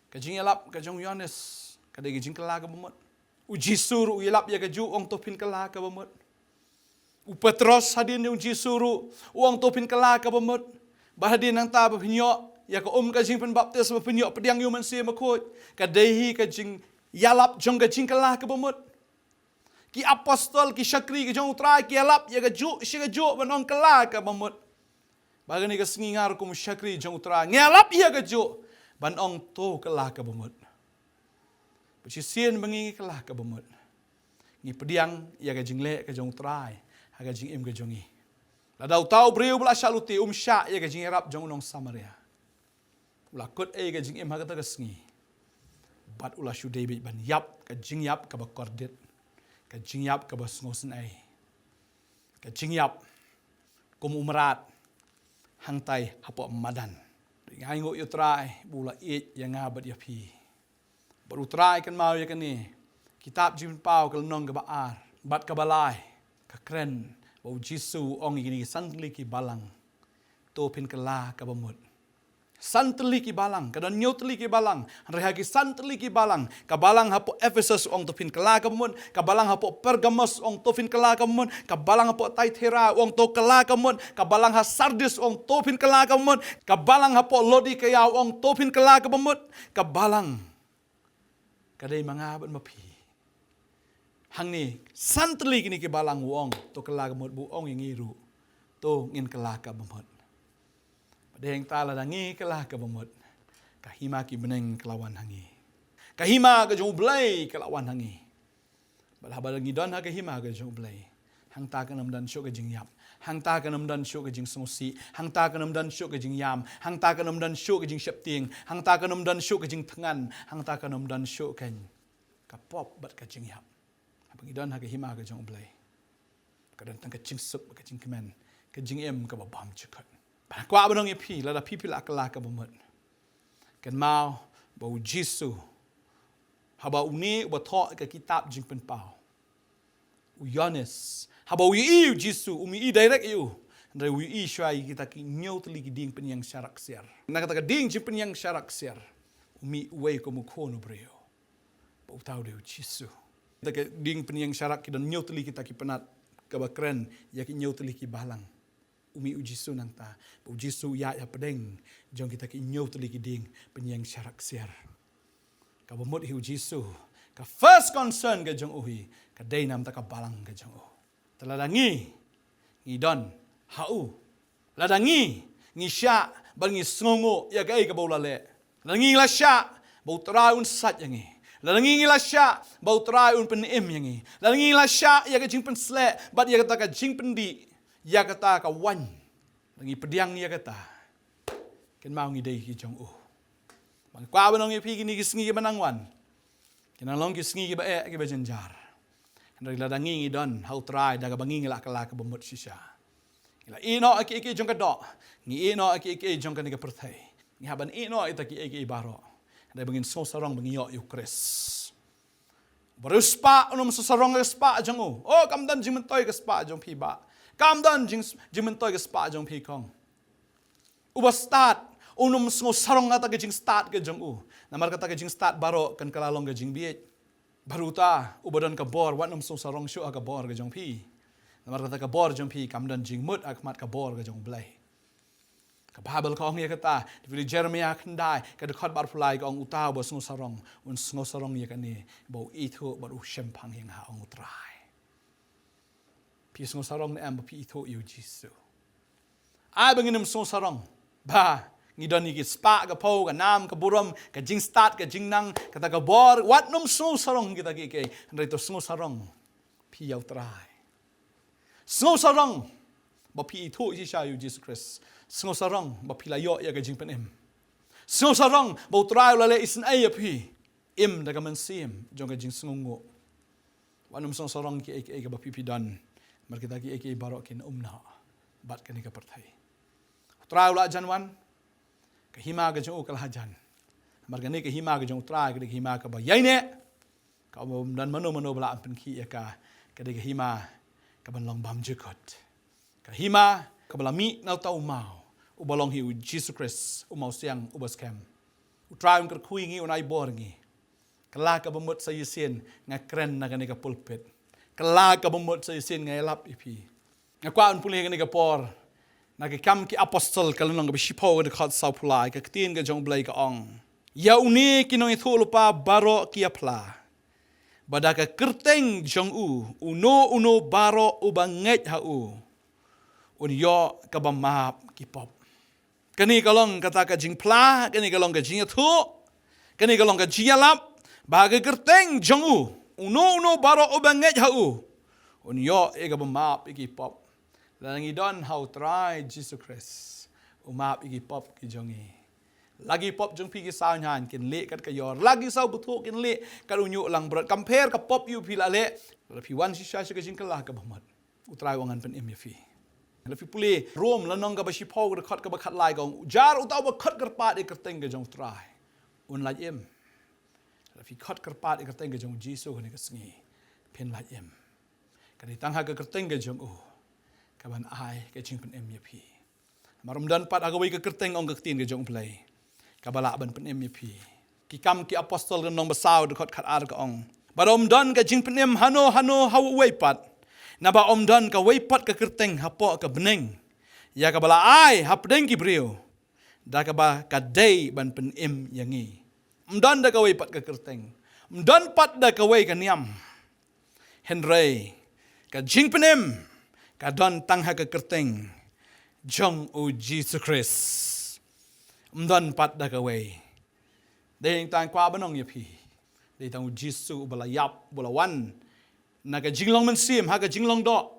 Ka jingïalap ka jong u Ïoannis ka dei ka jingkylla kaba mut. U Jisu ruh u ïalap ïa kajuh, u ong: To phin kylla kaba mut. U Petros hadien, u Jisu ruh u ong: To phin kylla kaba mut. Bad hadien nangta ba phin ïoh ïa ka um ka jingpynbaptis, ba phin ïoh pdiang ïa u Mynsiem Bakhuid, ka dei hi ka jingïalap jong ka jingkylla kaba mut. Ki apostol, ki shakri ka jong U Trai, ki ïalap ïa kajuh shi kajuh ban ong: Kylla kaba mut. Bad kane ka sngi nga ruh kum u shakri jong U Trai, nga ïalap ïa kajuh ban ong: To kylla kaba mut. Bad shisien ba ngi kylla kaba mut, ngi pdiang ïa ka jingleh ka jong U Trai ha ka jingim ka jong ngi. Lada uta u briew ba la shah lute um shah ïa ka jingïarap jong u nong Samaria, u la kut ei ka jingim ha kata ka sngi? Bad u la shu dei beit ban ïap ka jingïap kaba kordit, ka jingïap kaba sngewsynei, ka jingïap kum u mrad hangtai hapoh madan. Nga ainguh ïa U Trai ba u la ïeit ïa nga bad ïa phi. Bad U Trai, kynmaw ïa kane, kitab Jingpynpaw ka lynnong kaba ar bad kaba lai, ka kren ba U Jisu u ong ïa kine ki san tylli ki balang: To phin kylla kaba mut. San tylli ki balang, ka don hynñiew tylli ki balang, hynrei ha ki san tylli ki balang, ka balang hapoh Ephesus u ong: To phin kylla kaba mut. Ka balang hapoh Pergamos u ong: To phin kylla kaba mut. Ka balang hapoh Thyatira u ong: To kylla kaba mut. Ka balang ha Sardis u ong: To phin kylla kaba mut. Ka balang hapoh Laodikaia u ong: To phin kylla kaba mut. Ka balang ka dei ma nga bad ma phi. Hangne san tylli kine ki balang u ong: To kylla kaba mut, ba u ong ïa ngi ruh: To ngin kylla kaba mut. Dei hangta lada ngi kylla ka bamut, ka hima ki bneng ka la wan ha ngi. Ka hima ka jong U Blei ka la wan ha ngi. Bad haba ngi don ha ka hima ka jong U Blei, hangta kan ym don shuh ka jingïap, hangta kan ym don shuh ka jingsngewsih, hangta kan ym don shuh ka jingïam, hangta kan ym don shuh ka jingsheptieng, hangta kan ym don shuh ka jingthngan, hangta kan ym don shuh ka, ka pop bad ka jingïap. Haba ngi don ha ka hima ka jong U Blei, ka don tang ka jingsuk bad ka jingkmen, ka jingim kaba bymjukut. Bad nga kwah ban ong ïa phi, lada phi phi la kylla ka bamut, kynmaw ba U Jisu, haba une uba thoh ka kitab Jingpynpaw, u Ïoannis, haba u ïohi U Jisu, um ïohi direct ïa u. Hynrei u ïohi shuwa ïa kita ki hynñiew tylli ki dieng pynïeng sharak ksiar. Na kata ka dieng jingpynïeng sharak ksiar, u mih uwei kum u khun u briew. Ba uta u dei U Jisu. Kita ki dieng pynïeng sharak ki don hynñiew tylli kita ki pnat, kaba kren ïa ki hynñiew tylli ki balang. U mih U Jisu nangta. Ba U Jisu u ïaid hapdeng jong kita ki hynñiew tylli ki dieng pynïeng sharak ksiar. Ka bamut hi U Jisu, ka first concern ka jong u hi, ka dei namar ka balang ka jong u. Te lada ngi, ngi don ha u, lada ngi, ngi shah bad ngi sngewnguh ïa kaei kaba u la leh, lada ngi la shah ba U Trai un sait ïa ngi, lada ngi, ngi la shah ba U Trai un pynim ïa ngi, lada ngi la shah ïa ka jingpynsleh bad ïa kata ka jingpyndih ïa kata ka waiñ, lada ngi pdiang ïa kata, kynmaw ngi dei ki jong u. Ba nga kwah ban ong ïa phi, kine ki sngi kiba nang wan, kin nang long ki sngi kiba eh kiba jynjar. Hynrei lada ngi, ngi don ha U Trai da kaba ngi, ngi la kylla ka bamut shisha, ngi la ïehnoh ïa kiei kiei jong ka doh, ngi ïehnoh ïa kiei kiei jong kane ka pyrthei, ngi hap ban ïehnoh ïa kita kiei kiei baroh. Hynrei ba ngin sngewsarong ba ngi ïoh ïa U Khrist. Ba u riewspah un ym sngewsarong ïa ka spah jong u. Oh, kam don jingmyntoi ka spah jong phi bah. Kam don jing, jingmyntoi ka spah jong phi kong. Uba stad un ym sngewsarong ïa kata ka jingstad ka jong u. Namar kata ka jingstad baroh kan kylla long ka jingbieit. Bad uta uba don ka bor, wat nym sngewsarong shuh ha ka bor ka jong phi. Namar kata ka bor jong phi kam don jingmut ha khmat ka bor ka jong U Blei. Ka Baibl ka ong ïa kata, da phi leit Jeremaïah khyndai, ka dkhot ba arphew lai, ka ong uta uba sngewsarong un sngewsarong ïa kane, ba u ithuh bad u shemphang ïa nga, ong U Trai. Phi sngewsarong ne em ba phi ithuh ïa U Jisu? Ai ba ngin ym sngewsarong ba ngi don ïa ki spah, ka phew, ka nam, ka burom, ka jingstad, ka jingnang, kata ka bor, wat nym sngewsarong kita kiei kiei. Hynrei to sngewsarong phi ïa U Trai. Sngewsarong ba phi ithuh shisha ïa U Jisu Khrist. Sngewsarong ba phi la ïoh ïa ka jingpynim. Sngewsarong ba U Trai u la leh isynei ïa phi. Im da ka mynsiem jong ka jingsngewnguh. Wat nym sngewsarong kiei kiei kaba phi phi don. Namar kita kiei kiei baroh kin ym noh bad kane ka pyrthei. U Trai u la jan wan, ka hima ka jong u ka la hajan. Namar kane ka hima ka jong U Trai ka dei ka hima kaba ïaineh, kaba ym don mano mano ba lah ban pynkhih ïa ka. Ka dei ka hima kaban long bymjukut. Ka hima kaba la mih na uta u maw, uba long hi U Jisu Khrist, u mawsiang uba skhem. U Trai un kyrkhu ïa ngi, un ai bor ïa ngi. Kylla ka bamut sa shisien nga kren na kane ka pulpit. Kylla ka bamut sa shisien nga ïalap ïa phi. Nga kwah ban pule kane ka por na Ki Kam ki Apostol, ka lynnong kaba shiphew, ka dkhot sawphew lai, ka ktien ka jong U Blei ka ong: Ïa une ki nongïathuhlypa baroh ki ïaphla ba da ka kyrteng jong u, uno uno baroh uba ngeit ha u un ïoh kaba map ki pop. Kane ka long kata ka jingphla, kane ka long ka jingïathuh, kane ka long ka jingïalap ba ha ka kyrteng jong u, uno uno baroh uba ngeit ha u un ïoh ïa kaba map ïa ki pop. Lada ngi don ha U Trai Jisu Khrist, u map ïa ki pop ki jong ngi. La ki pop jong phi ki saw ñiañ kin lieh kat ka ïor, la ki saw bthuh kin lieh kat u ñiuh langbrot. Kam pher ka pop ïa u phi la leh, lada phi wan shisha sha ka jingkylla ka bamut, U Trai u ngan pynim ïa phi. Lada phi pule Rom lynnong kaba shiphew, ka dkhot kaba khatlai, ka ong: Jar uta uba khot kyrpad ïa ka kyrteng ka jong U Trai un lait im. Lada phi khot kyrpad ïa ka kyrteng ka jong U Jisu kane ka sngi, phin lait im. Ka dei tang ha ka kyrteng ka jong u kaban ai ka jingpynim ïa phi. Namar ym don pat ha kawei ka kyrteng, ong ka ktien ka jong U Blei, kaba lah ban pynim ïa phi. Ki Kam ki Apostol lynnong ba saw, dkhot khatar, ka ong: Bad ym don ka jingpynim hano hano ha uwei pat, naba ym don kawei pat ka kyrteng hapoh ka bneng ïa kaba la ai hapdeng ki briew da kaba ka dei ban pynim ïa ngi. Ym don da kawei pat ka kyrteng, ym don pat da kawei ka niam. Hynrei ka jingpynim ka don tang ha ka kyrteng jong U Jisu Khrist. Ym don pat da kawei. Dei tang kwah ban ong ïa phi, dei tang u Jisu uba la ïap, uba la wan na ka jinglong mynsiem ha ka jinglong doh,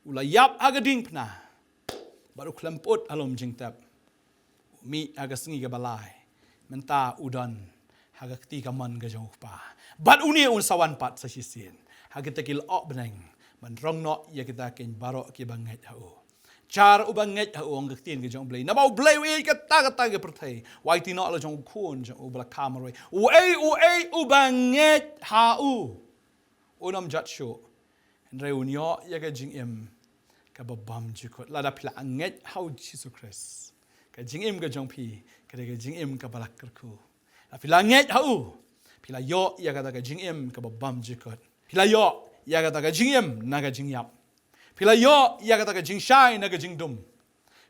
u la ïap ha ka diengphna, bad u khlem put ha lum jingtep, u mih ha ka sngi kaba lai. Mynta u don ha ka kti kamon ka jong u Kpa. Bad une un sa wan pat sa shisien ha kita ki lyoh bneng ban rong noh ïa kita kiba baroh kiba ngeit ha u. Jar uba ngeit ha u, ong ka ktien ka jong u Blei. Naba u Blei u ïeit katta katta ka pyrthei, u aiti noh la jong u Khun jong u ba la kha marwei. Uei uei uba ngeit ha u, un ym jot shuh, hynrei un ïoh ïa ka jingim kaba bymjukut. Lada phi la ngeit ha u Jisu Khrist, ka jingim ka jong phi ka dei ka jingim kaba la kyrkhu. Lada phi la ngeit ha u, phi la ïoh ïa kata ka jingim kaba bymjukut. Phi la ïoh ïa kata ka jingim na ka jingïap. Phi la ïoh ïa kata ka jingshai na ka jingdum.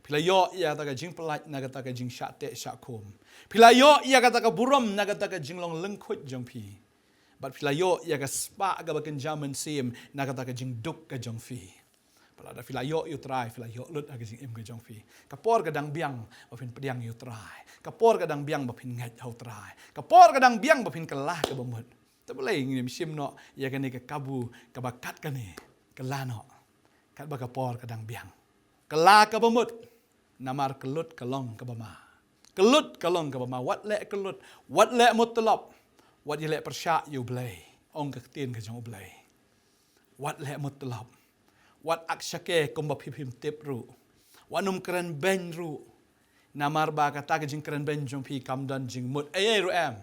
Phi la ïoh ïa kata ka jingpyllait na kata ka jingshah teh shah khum. Phi la ïoh ïa kata ka burom na kata ka jinglong lyngkhuid jong phi. Bad phi la ïoh ïa ka spah kaba kynja mynsiem na kata ka jingduk ka jong phi. Bad lada phi la ïoh ïa u Trai, phi la ïoh lut ha ka jingim ka jong phi. Ka por ka dang biang ba phin pdiang ïa u Trai. Ka por ka dang biang ba phin ngeit ha u Trai. Ka por ka dang biang ba phin kylla kaba mut. Te balei ngim shim noh ïa kane ka kabu kaba kat kane? Kylla noh katba ka por ka dang biang. Kylla kaba mut. Namar ka lut ka long kaba ma. Ka lut ka long kaba ma. Wat leh ka lut, wat leh mut tlop, wat ïaleh pyrshah ïa u Blei, ong ka ktien ka jong u Blei. Wat leh mut tlop, wat ak shake kumba phi phim tip ruh. Wat nym kren beiñ ruh. Namar ba kata ka jingkren beiñ jong phi kam don jingmut ei ei ruh em.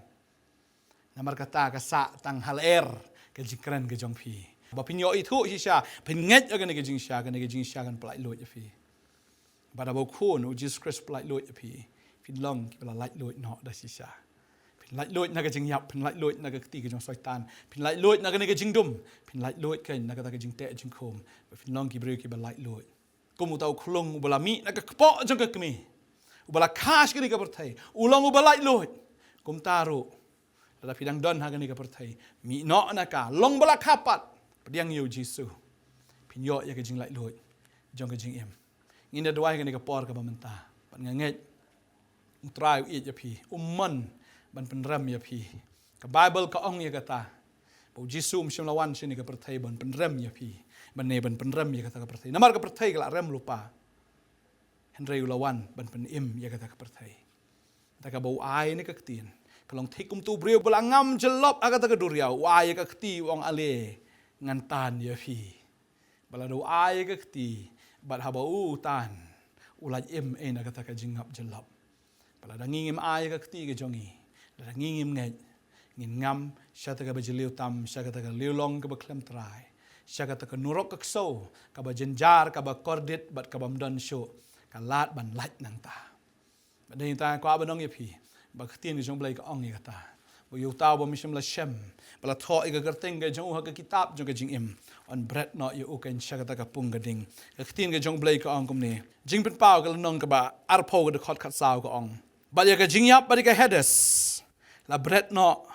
Namar kata ka sah tang ha lyer ka jingkren ka jong phi. Ba phin ïoh ithuh shisha, phin ngeit ïa kane ka jingshisha, kane ka jingshisha kan pyllait luid ïa phi. Bad haba u Khun u Jisu Khrist pyllait luid ïa phi, phin long kiba la lait luid noh da shisha. Phin lait luid na ka jingïap, phin lait luid na ka kti ka jong Soitan, phin lait luid na kane ka jingdum, phin lait luid kein na kata ka jingteh jingkhum. Ba phin long ki briew kiba lait luid. Kum uta u khlung uba la mih na ka kpoh jong ka kmie, uba la kha sha kane ka pyrthei, u long uba lait luid. Kumta ruh, lada phi dang don ha kane ka pyrthei, mih noh na ka, long ba la kha pat, pdiang ïa u Jisu, phin ïoh ïa ka jinglait luid jong ka jingim. Ngin ïa duwai kane ka por kaba mynta, bad nga ngeit u Trai u ïeit ïa phi, u mon ban pynrem ïa phi. Ka Baibl ka ong ïa kata ba u Jisu um shym la wan shane ka pyrthei ban pynrem ïa phi, ban ne ban pynrem ïa kata ka pyrthei. Namar ka pyrthei ka la rem lypa, hynrei u la wan ban pynim ïa kata ka pyrthei. Te kaba u ai ne ka ktien, ka long thik kum uto u briew ba la ngam jyllop ha kata ka duriaw, u ai ïa ka kti, u ong, ale, ngan tan ïa phi. Ba lada u ai ïa ka kti, bad haba u tan, u lait im ei na kata ka jingngap jyllop. Ba lada ngi ngim ai ïa ka kti ka jong ngi, lada ngi ngim ngeit, ngin ngam sha kata kaba jylliew tam, sha kata ka liewlong kaba khlem trai, sha kata ka nurok ka ksew, kaba jynjar, kaba kordit, bad kaba ym don shuh ka lad ban lait nangta. Bad dei tang kwah ban ong ïa phi ba ka ktien ka jong u Blei ka ong ïa kata, ba ïa uta uba ym shym la shem, ba la thoh ïa ka kyrteng ka jong u ha ka kitab jong ka jingim, yn bret noh ïa u kein sha kata ka pung ka ding. Ka ktien ka jong u Blei ka ong kumne, Jingpynpaw ka lynnong kaba arphew ka dkhot khatsaw ka ong, bad ïa ka jingïap bad ïa ka Hades la bret noh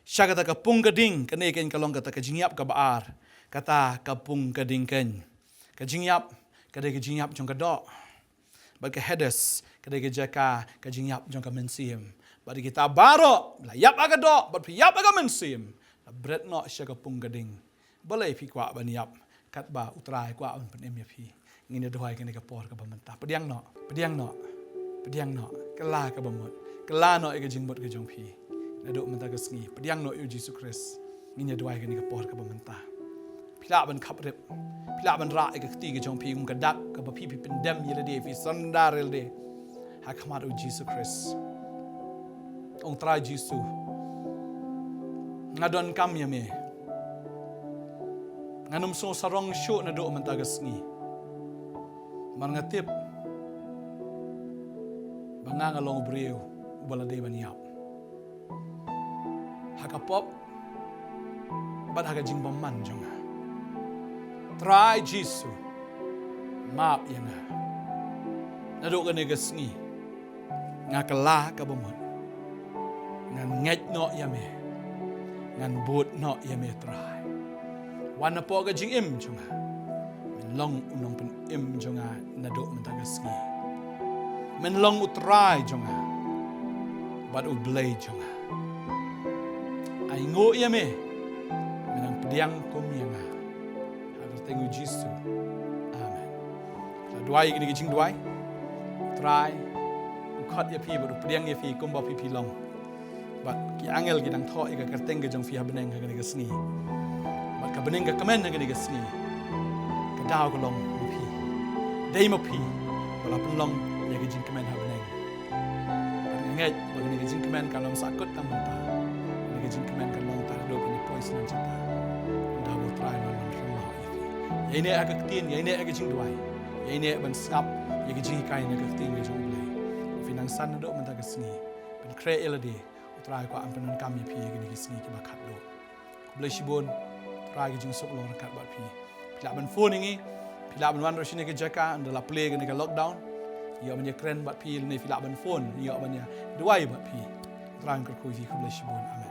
sha kata ka pung ka ding. Kane kein ka long kata ka jingïap kaba ar, kata ka pung ka ding kein. Ka jingïap ka dei ka jingïap jong ka doh. Bad ka Hades ka dei ka jaka ka jingïap jong ka mynsiem. Bad kita baroh, la ïap ha ka doh bad phi ïap ha ka mynsiem, la bret noh sha ka pung ka ding. Balei phi kwah ban ïap katba u Trai kwah ban pynim ïa phi? Ngin ïa duwai kane ka por kaba mynta. Pdiang noh, pdiang noh, pdiang noh. Kylla kaba mut, kylla noh ïa ka jingmut ka jong phi. Naduh mynta ka sngi, pdiang noh ïa u Jisu Khrist. Ngin ïa duwai kane ka por kaba mynta. Phi lah ban khap rip, phi lah ban rah ïa ka kti ka jong phi kum ka dak kaba phi, phi pyndem ïa lade, phi surrender ïa lade ha khmat u Jisu Khrist. Ong, Trai Jisu, nga donkam ïa me. Ngan ym sngew sarong shuh naduh mynta ka sngi. Namar nga tip ba nga, nga long u briew uba la dei ban ïap ha ka pop bad ha ka jingbymman jong nga. Trai Jisu, map ïa nga. Naduh kane ka sngi nga kylla kaba mut. Ngan ngeit noh ïa me. Ngan bud noh ïa me, Trai. Wan hapoh ka jingim jong nga. Men long u nongpynim jong nga naduh mynta ka sngi. Men long u Trai jong nga. bad U Blei jong nga. Ai nguh ïa me, me nang pdiang kum ïa nga. Ha ka kyrteng U Jisu. Amen. La duwai ïa kine ki jingduwai. Trai u khot ïa phi bad u pdiang ïa phi kumba phi phi long. Bad ki angel ki dang thoh ïa ka kyrteng ka jong phi ha bneng ha kane ka sngi. Bad ka bneng ka kmen ha kane ka sngi. Ka daw ka long ma phi. Dei ma phi ba la pynlong ïa ka jingkmen ha bneng. Bad nga ngeit ba kane ka jingkmen kan ym sahkut tang mynta. Kane ka jingkmen kan long tang haduh ban ïa poi snem jita. Ynda ba U Trai un wan ban pynlong ïa phi. Ïaineh ha ka ktien, ïaineh ha ka jingduwai. Ïaineh ban sngap ïa ka jinghikai na ka ktien ka jong U Blei. Phi nang san naduh mynta ka sngi. Pynkhreh ïa lade. U Trai u kwah ban pyndonkam ïa phi ha kine ki sngi kiba khatduh. Khublei shibun. U Trai ka jingsuk long ryngkat bad phi. Phi lah ban phone ïa ngi. Phi lah ban wan ruh shane ka jaka ynda la plie kane ka lockdown. Ïoh ban ïakren bad phi lane phi lah ban phone. Ïoh ban ïaduwai bad phi. U Trai un kyrkhu ïa phi. Khublei shibun. Amen.